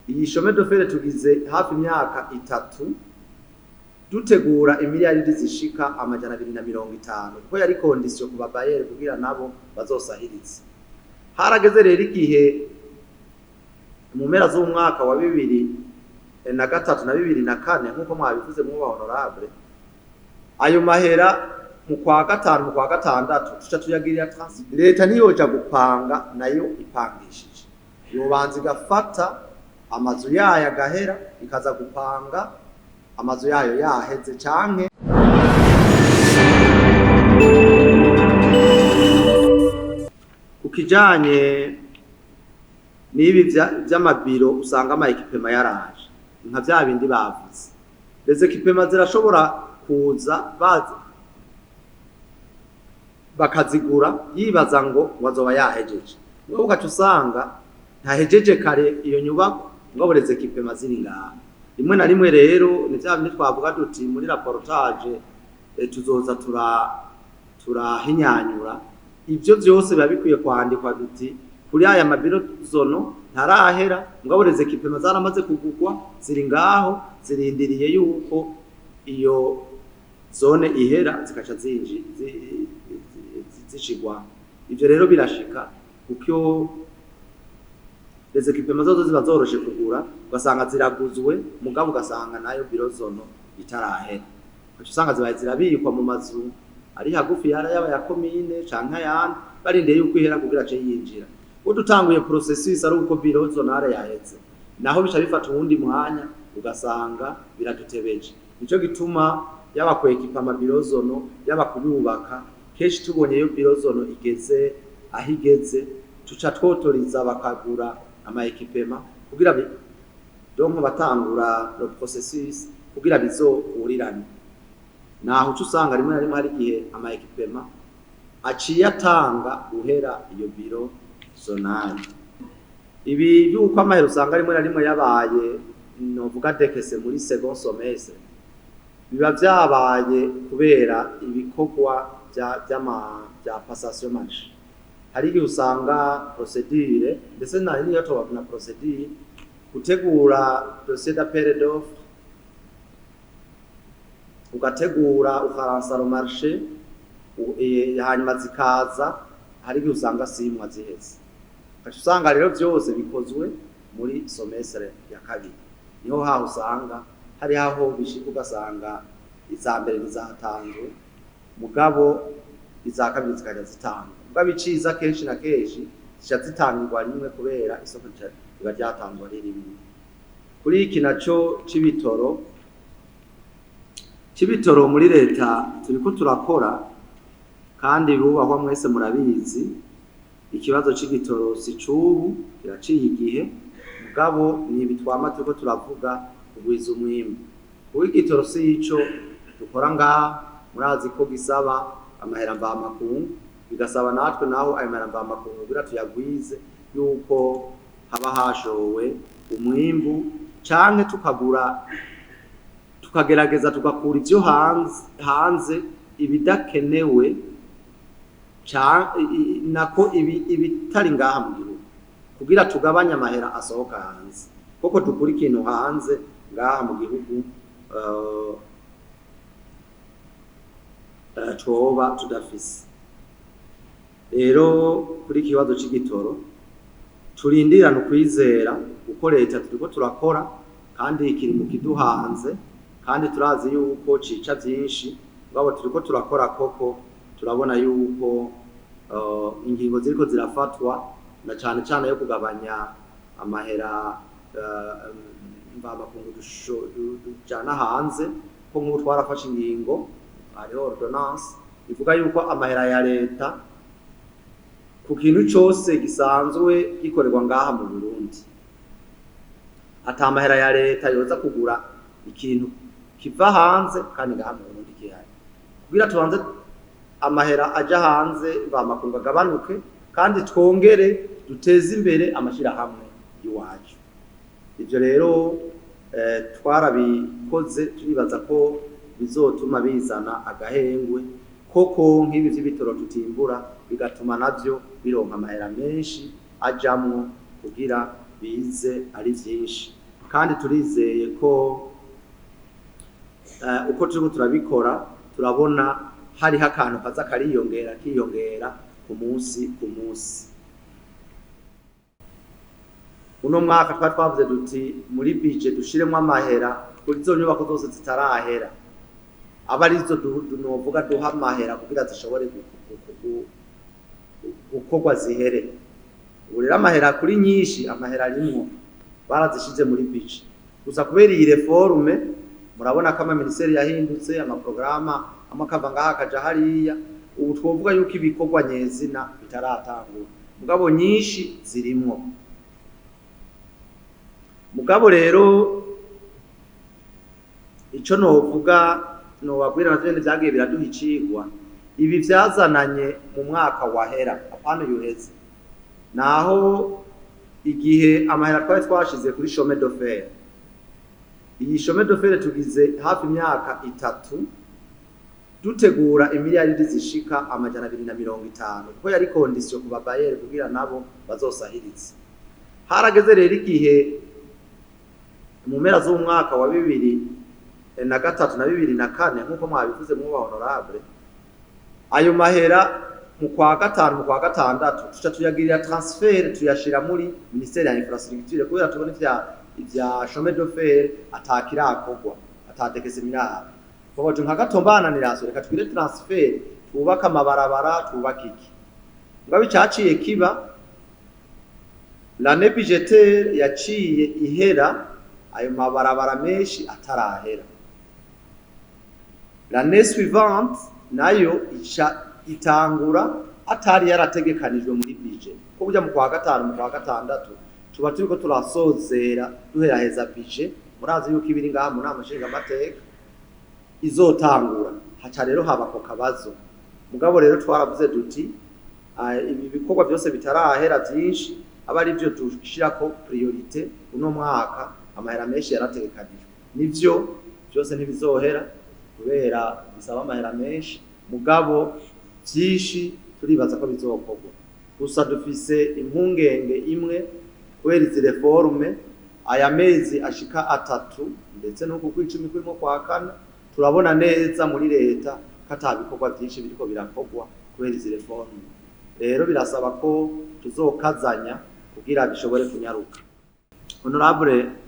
Iyi chemin de fer tugize hafi imyaka 3 dutegura imiliyaridi zishika 250, kuko yari condition ku ba bailleurs kugira nabo bazosahirize. Harageze rero igihe mu mpera z'umwaka wa 2003 na 2004, nk'uko mwabivuze mu honorable, ayo mahera mu kwa gatanu, mu kwa gatandatu, tuca tuyagirira transfert. Leta niyoja gupanga nayo ipangishije, yobanza igafata amazu yayo agahera, ikaza gupanga amazu yayo yaheze, canke ku kijanye n'ibi vy'amabiro usanga ama équipements yaraje, nka vya bindi bavuze, les équipements zirashobora kuza bazi bakazigura yibaza ngo wazoba yahejeje, ngo ugaca usanga ntahejeje kare iyo nyubako, ngo les équipements ziri ngaha. Rimwe na rimwe rero ni vya bindi twavuga duti muri rapportage tuzoza turahinyanyura ivyo vyose. Biba bikwiye kwandikwa duti kuri aya ma bureaux zonaux ntarahera, mugabo les équipements zaramaze kugurwa, ziri ngaho zirindiriye yuko iyo zone ihera, zikaca zinji zishigwa. Ivyo rero birashika, kuko les équipements zozo ziba zoroshe kugura, ugasanga ziraguzwe, mugabo ugasanga nayo bureau zonal itarahera, ugaca usanga zibaye zirabikwa mu mazu ari hagufi yaba ya komine canke ayandi, barindiye yuko ihera kugira ace yinjira. Udutanguye processus ari uko bureau zonale yaheze, naho bica bifata uwundi mwanya, ugasanga biradutebeje. Nico gituma yaba kwekipa ama bureaux zonaux, yaba kuyubaka, kenshi tubonye iyo bureau zonal igeze aho igeze, tuca twotoriza bakagura ama équipements kugira donc batangura le processus kugira bizohurirane. Naho uca usanga rimwe na rimwe hari igihe ama équipements aciye atanga guhera iyo bureau zonale. Ibi yuko amahera usanga rimwe na rimwe yabaye, novuga, décaissé muri second semestre, biba vyabaye kubera ibikorwa vya passation marché. Hari igihe usanga procédure, ndetse na niyo toba na procédure, gutegura dossier d'appel d'offre, ugategura, ukaransa le marché, hanyuma zikaza, hari igihe usanga 6 mois ziheze, ugaca usanga rero vyose bikozwe muri semestre ya kabiri. Niho haho usanga hari aho bishika ugasanga iza mbere ntizatanzwe, mugabo iza kabiri zikajya zitangwa. Mugabo iciza kenshi na kenshi zica zitangirwa rimwe, kubera isoko riba ryatanzwe ari rimwe. Kuri iki naco c'ibitoro, muri leta turiko turakora kandi bubahwa, mwese murabizi, ikibazo c'igitoro si cubu, kiraciye igihe, mugabo ni ibi twama turiko turavuga, kugwiza umwimbu. Kuko igitoro si ico dukora ngaha, murazi ko gisaba amahera mvamakungu, bigasaba natwe naho ayo mahera mvamakungu kugira tuyagwize yuko haba hashowe umwimbu, canke tukagura, tukagerageza tugakura ivyo hanze ibidakenewe, nako ibitari ngaha mu gihugu, kugira tugabanye amahera asohoka hanze, kuko dukura ikintu hanze ngaha mu gihugu twoba tudafise. Rero kuri ikibazo c'igitoro turindirana ukwizera, kuko leta turiko turakora kandi kiri mu kiduhanze, kandi turazi yuko cica vyinshi, mugabo turiko turakora koko. Turabona yuko ingingo ziriko zirafatwa, na cane cane yo kugabanya amahera mvamakungu dujana hanze, ko nk'ubu twarafashe ingingo, hariho ordonnance ivuga yuko amahera ya leta ku kintu cose gisanzwe gikorerwa ngaha mu Burundi, ata amahera ya leta yoza kugura ikintu kiva hanze kandi ngaha mu Burundi gihari, kugira tubanze amahera aja hanze mvamakungu agabanuke, kandi twongere duteze imbere amashirahamwe y'iwacu. Ivyo rero twarabikoze, turibaza ko bizotuma bizana agahengwe koko, nk'ibi vy'ibitoro tutimbura bigatuma navyo bironka amahera menshi ajamwo kugira bize ari vyinshi. Kandi turizeye ko uko turiko turabikora, turabona hariho akantu kaza kariyongera, kiyongera ku munsi ku munsi. Uno mwaka twari twavuze duti muri budget dushiremwo amahera kuri izo nyubako zose zitarahera, aba arizo novuga duha amahera kugira zishobore gukorwa zihere. Ubu rero amahera kuri nyinshi, amahera arimwo, barazishize muri budget. Gusa kubera iyi réforme, murabona ko amaministeri yahindutse, amaprograma amwe akava ngaha akaja hariya, ubu twovuga yuko ibikorwa nyezina bitaratangura, mugabo nyinshi zirimwo. Mugabo rero ico novuga, nobabwira navyo nyene vyagiye biraduha icigwa, ibi vyazananye mu mwaka wahera, apana uyu uheze, naho igihe amahera twari twashize kuri chemin de fer. Iyi chemin de fer tugize hafi imyaka 3 dutegura imiliyaridi zishika 250, kuko yari condition ku ba bailleurs kugira nabo bazosahirize. Harageze rero igihe mu mpera z'umwaka wa 2003 na 2004, nk'uko mwabivuze mwuba honorable, ayo mahera mu kwa gatanu, mu kwa gatandatu, tuca tuyagirira transfert, tuyashira muri ministère ya infrastructure, kubera tubona ivya chemin de fer atakirakorwa, atatekese miraba. Tuvuga nka gatombananiraso, reka tugire transfert, twubake amabarabara, twubake iki. Mugabo icaciye kiba, l'année budgétaire yaciye ihera ayo mabarabara menshi atarahera. L'année suivante nayo ica itangura atari yarategekanijwe muri budget, ko burya mu kwa gatanu, mu kwa gatandatu tuba turiko turasozera, duheraheza budget. Murazi yuko ibiri ngaha mu nama nshingamateka izotangura, haca rero haba ako kabazo. Mugabo rero twaravuze duti ibi bikorwa byose bitarahera byinshi aba ari byo dushirako priorité uno mwaka. Amahera menshi yarategekanijwe, nivyo, byose ntibizohera kubera bisaba amahera menshi, mugabo byinshi turibaza ko bizokorwa. Gusa dufise impungenge imwe kubera izi réforme, aya mezi ashika 3 ndetse n'uku kw'icumi kurimo kwa kane, turabona neza muri leta ko ata bikorwa byinshi biriko birakorwa kubera izi réforme. Rero birasaba ko tuzokazanya kugira bishobore kunyaruka. Honorable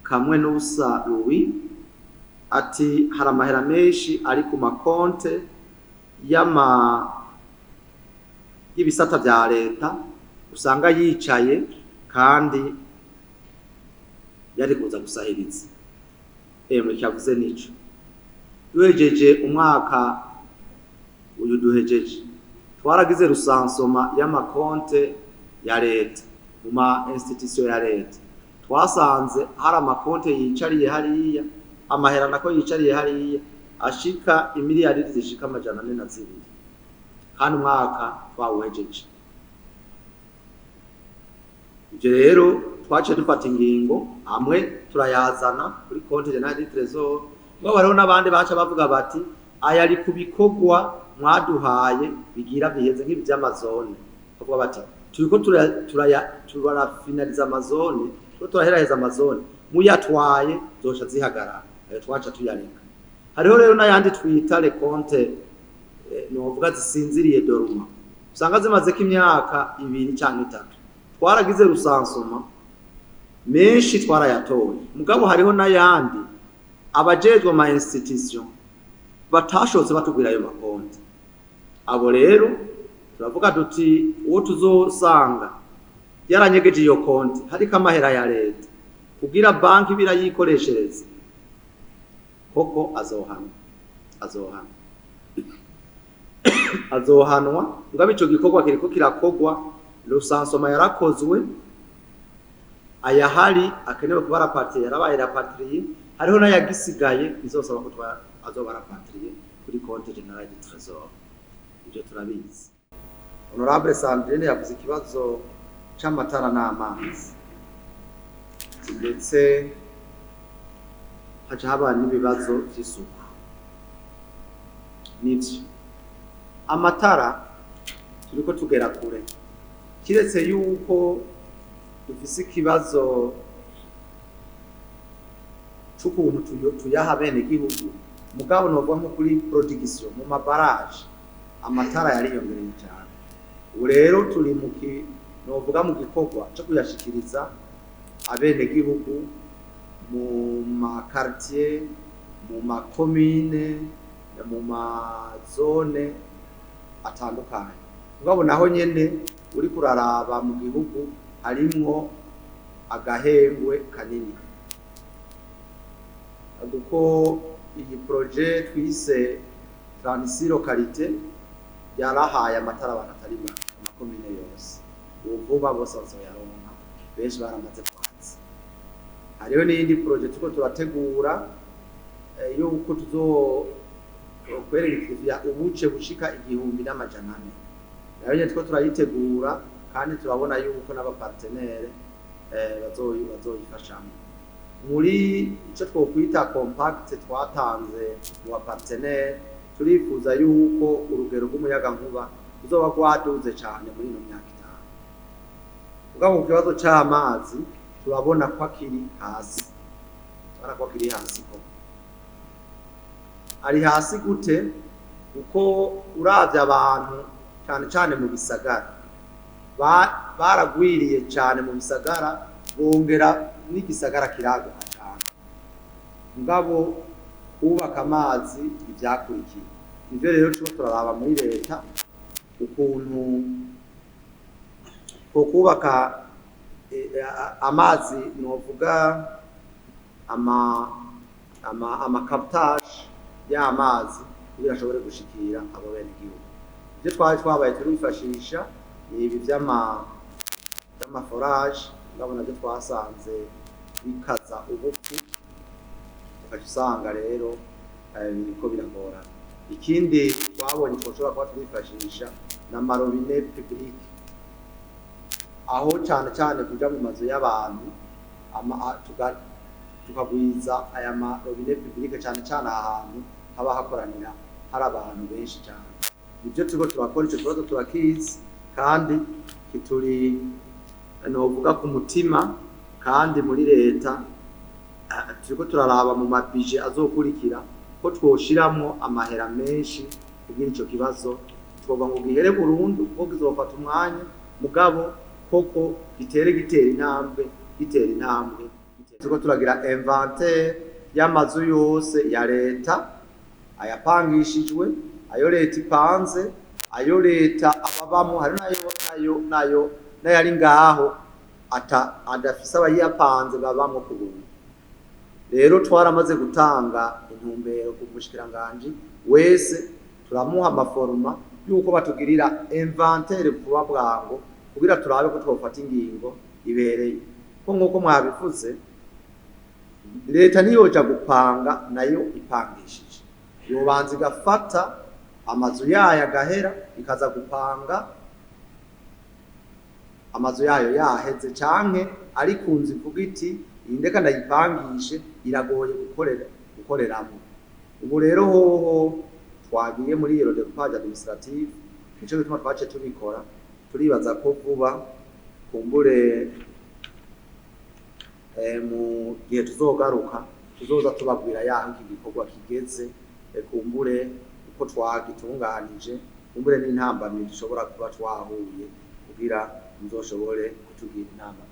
Kamwe n'ubusa Louis ati hari amahera menshi ari ku makonte y'ama y'ibisata vya leta usanga yicaye kandi yari kuza gusahiriza. Emwe, cyavuze nico. Duhejeje umwaka uyu duhejeje, twaragize recensement y'amakonte ya leta mu ma institution ya leta. Twasanze hari amakonte yicariye hariya, amahera nako yicariye hariya ashika imiliyaridi zishika 402, kandi umwaka twawuhejeje. Ivyo rero twaciye dufata ingingo, amwe turayazana kuri compte général du trésor. Mugabo hariho n'abandi baca bavuga bati aya ari ku bikorwa mwaduhaye bigira biheze, nk'ibi vy'amazone. Bavuga bati turiko turafinaliza amazone, turiko turaheraheza amazone, muyatwaye zoca zihagarara. Ayo twaca tuyareka. Hariho rero n'ayandi twita les comptes novuga zisinziriye, dormants, usanga zimazeko imyaka 2 canke 3. Twaragize recensement, menshi twarayatoye, mugabo hariho n'ayandi abajejwe ama institution batashotse batubwira ayo makonti. Abo rero turavuga duti uwo tuzosanga yaranyegeje iyo konti hariko amahera ya leta kugira banki birayikoreshereza koko, azohanwa, azohanwa, azohanwa. Mugabo ico gikorwa kiriko kirakorwa, recensement yarakozwe, ayahari akenewe kuba rapatrié yarabaye rapatrié, hariho n'ayagisigaye bizosaba ko azoba rapatrié kuri compte général du trésor. Ivyo turabizi. Honorable Sandrine yavuze ikibazo c'amatara n'amazi, ndetse haca haba n'ibibazo vy'isuku. Nivyo, amatara turiko tugera kure, kiretse yuko dufise ikibazo. c'ukuntu tuyaha bene gihugu, mugabo novuga nko kuri production mu mabaraje amatara yariyongereye cyane. Ubu rero turi mu novuga mu gikorwa cyo kuyashikiriza abenegihugu mu makartier, mu makomine, mu mazone atandukanye. Mugabo naho nyene uri kuraraba mu gihugu harimwo agahengwe kanini, kuko iyi projet twise 36 localités yarahaye amatara abantu atari make, amakomine yose. Ubu vuba bose bazoyaronka, benshi baramaze kwatsa. Hariho n'iyindi projet turiko turategura yuko tuzo kwerekeza ubuce bushika 1400. Nayo nyene turiko turayitegura, kandi turabona yuko n'abapartenaires bazoyifashamwo. Muri ico twokwita compact twatanze mu bapartenaires, turifuza yuko urugero rw'umuyagankuba ruzoba rwaduze cane muri ino myaka 5. Mugabo ku kibazo c'amazi turabona ko akiri hasi, turabona ko akiri hasi. Koko ari hasi gute? Kuko uravye abantu cane cane mu bisagara baragwiriye cane mu bisagara, bongera n'igisagara kiraguka cane, mugabo kubaka amazi ivyakurikiye. Nivyo rero turiko turaraba muri leta ukuntu kubaka amazi, novuga ama captage y'amazi kugira ashobore gushikira abo bene gihugu. Ivyo twari twabaye turifashisha ni ibi vy'amaforage, mugabo navyo twasanze bikaza ubupfu, ugaca usanga rero biriko biragorana. Ikindi twabonye twoshobora kuba turifashisha n'amarobine public, aho cane cane kuja mu mazu y'abantu tukagwiza aya marobine public, cane cane ahantu haba hakoranira hari abantu benshi cane. Nivyo turiko turakora. Ico kibazo turakizi kandi kituri novuga ku mutima, kandi muri leta turiko turaraba mu mabije azokurikira ko twoshiramwo amahera menshi kugira ico kibazo twoba ngo gihere burundu, kuko kizofata umwanya, mugabo koko gitere gitera intambwe, gitera intambwe. Turiko turagira inventaire y'amazu yose ya leta, ayapangishijwe, ayo leta ipanze, ayo leta ababamo, hari nayo n'ayari ngaho ata adafise abayiyapanze babamwo ku buntu. Rero twaramaze gutanga intumbero ku mushikiranganji wese, turamuha amaforma yuko batugirira inventaire vuba bwango kugira turabe ko twofata ingingo ibereye, ko nk'uko mwabivuze leta ntiyoja gupanga nayo ipangishije, yobanza igafata amazu yayo agahera, ikaza gupanga amazu yayo yaheze, canke ari ku nzu ivuga iti iyi ndeka ndayipangishe, iragoye gukoreramwo. Ubu rero hoho twagiye muri iyo découpage administrative, nico gituma twaciye tubikora. Turibaza ko vuba kumbure mu gihe tuzogaruka tuzoza tubabwira yaho iki gikorwa kigeze, kumbure uko twagitunganije, kumbure n'intambamyi dushobora kuba twahuye, kugira muzoshobore kutugira inama.